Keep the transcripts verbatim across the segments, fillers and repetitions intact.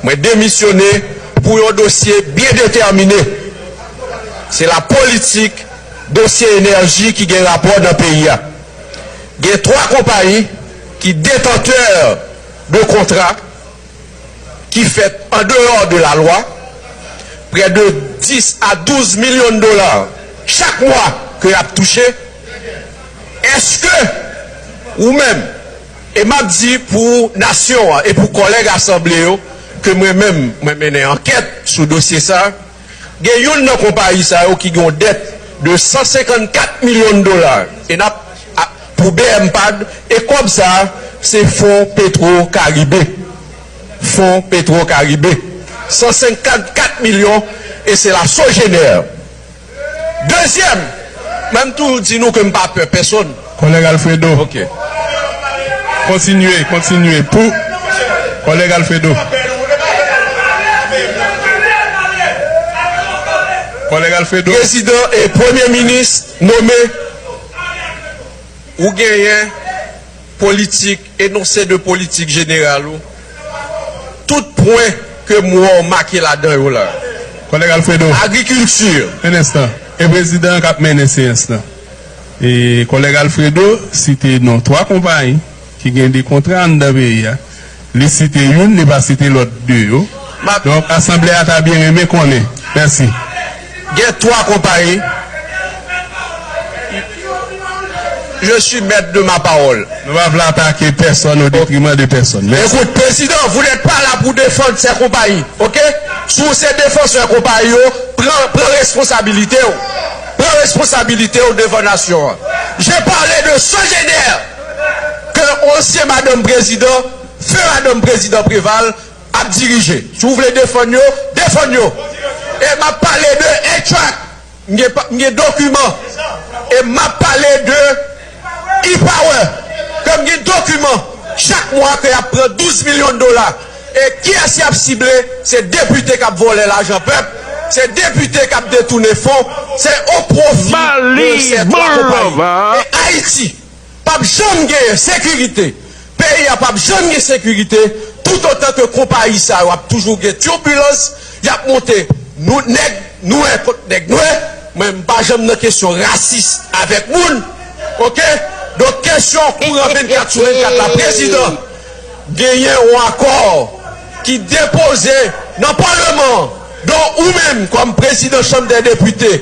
Mwen demisyone pou yon dosye byen detèmine. Se la politik dosye enèji ki gen rapò nan peyi a. Gen twa konpayi ki detantè de kontra ki fèt an deyò de la lwa, prè de dis a douz milyon dola chak mwa ke y ap touche. Èske ou menm, e m ap di pou nasyon an e pou kòlèg asanble yo, ke mwen menm, mwen mennen ankèt sou dosye sa, gen youn nan konpayi sa yo ki gen yon dèt de san senkannkat milyon dola. E n ap, a, pou B M pad, e kòb sa, se Fon Petro Karibe. Fon Petro Karibe. San senkannkat milyon, e se la Sogener. Dezyèm, mwen m toujou di nou ke m pa pè pèsonn. Kòlèg Alfredo. Ok. Kontinye, kontinye. Pou kòlèg Alfredo. Kòlèg Alfredo. Prezidan e premye minis nome, ou genyen politik, enonse de politik jeneral ou, tout pwen ke m wè w make ladan yo la. Kòlèg Alfredo. Agrikilti. Un instant. E prezidan an k ap mennen seyans lan. E kòlèg Alfredo site non twa konpayi ki gen de kontra anndan peyi a. Li site youn, li pa site lòt de yo. Donk, asanble a ta byen renmen konnen. Mèsi. Gen twa konpayi. Je suis maître de ma parole. Nou pa vle atake pèsonn au détriment de personne. Mèsi. Écoute, président, vous n'êtes pas là pour défendre ces compagnies, ok? Si w se defansè konpayi yo, pran, pran responsabilite w. Pran responsabilite w devan nasyon an. J'ai parlé de Sogener, ke ansyen madanm prezidan, feu madanm prezidan Préval, ap dirije. Si w vle defann yo, defann yo. E m ap pale de A-Track. M gen pa, m gen dokiman. E m ap pale de E-Power. Ke m gen dokiman. Chak mwa ke y ap pran douz milyon dola. E kiyès y ap sible? Se depite k ap vòlè lajan pèp. Se depite k ap detounen fon. Se o pwofi de ces trois compagnies. E Ayiti p ap janm genyen sekirite. Peyi a p ap janm gen sekirite toutotan ke konpayi sa yo ap toujou gen tibulans, y ap monte nou nèg nwè kont nèg nwè. Mwen, m pa janm nan kesyon rasis avèk moun. Oke? Donk, kesyon kouran vennkat sou vennkat la, prezidan, genyen yon akò ki depoze nan palman an. Donk, ou menm, kòm prezidan Chanm dè Depite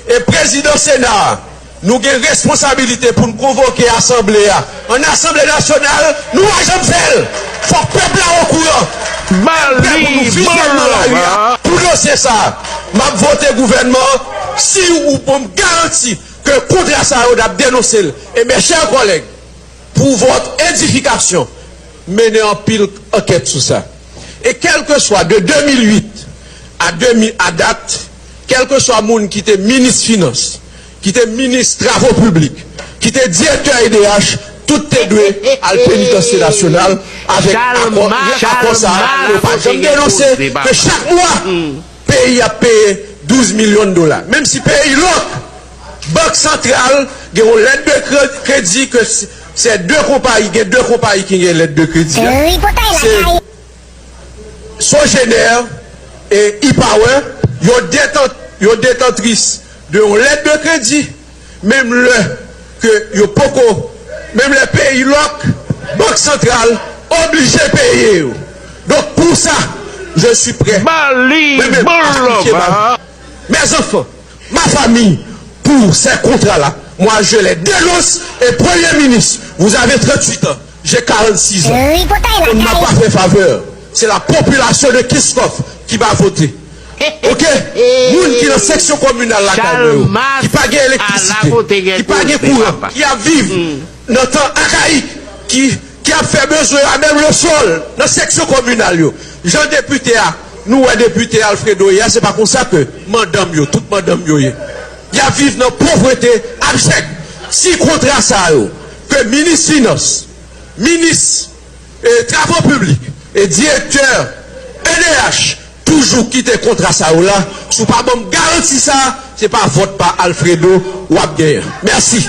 e prezidan Sena a, nou gen responsabilite pou n konvoke asanble a. An Asanble Nasyonal, nou pa janm fè l. Fòk pèp la okouran. Prè pou nou vizyon nan lari a, pou dosye sa a. M ap vote gouvènman an si ou ban m garanti ke kontra sa yo, n ap denonse l. E mes chers collègues, pour votre édification, mennen anpil ankèt sou sa. E kèlkeswa de de mil uit a de mil, a dat, kèlkeswa moun ki te minis finans, ki te minis travo piblik, ki te direktè E D H, tout te dwe al penitansye nasyonal avèk akò, akò sa a, yo pa janm denonse ke chak mwa, peyi ap peye douz milyon dola. Menm si peyi lòk, Bank Santral gen yon lèt de kre-, kredi ke s-, se de konpayi, gen de konpayi ki gen lèt de kredi a. Se Sogener e E-Power, yo detan-, yo detantris de yon lèt de kredi, menm lè ke yo poko, menm lè peyi lòk, Bank Santral oblije peye yo. Donk, pour ça, je suis prêt. Mwen menm, à sacrifier ma vie, mes enfants, ma famille, pour ces contrats-là. Moi, je les dénonce. Et Premier ministre, vous avez trente-huit ans, j'ai quarante-six ans. On ne m'a pas fait faveur. C'est la population de Kenskòf qui m'a voté. Ok? Moun ki nan seksyon kominal lakay mwen yo, ki pa gen elektrisite, ki pa gen kouran, ki ap viv nan tan akayik, ki, ki ap fè bezwen a menm le sol nan seksyon kominal yo. Jan depite a, nou wè depite Alfredo ye a, se pa konsa ke mandanm yo, tout mandanm yo ye. Y ap viv nan povrete abjèk. Si kontra sa yo, ke minis finans, minis e travo piblik e direktè E D H toujou kite kontra sa yo la, si w pa ban m garanti sa, se pa vòt pa Alfredo w ap genyen. Mèsi.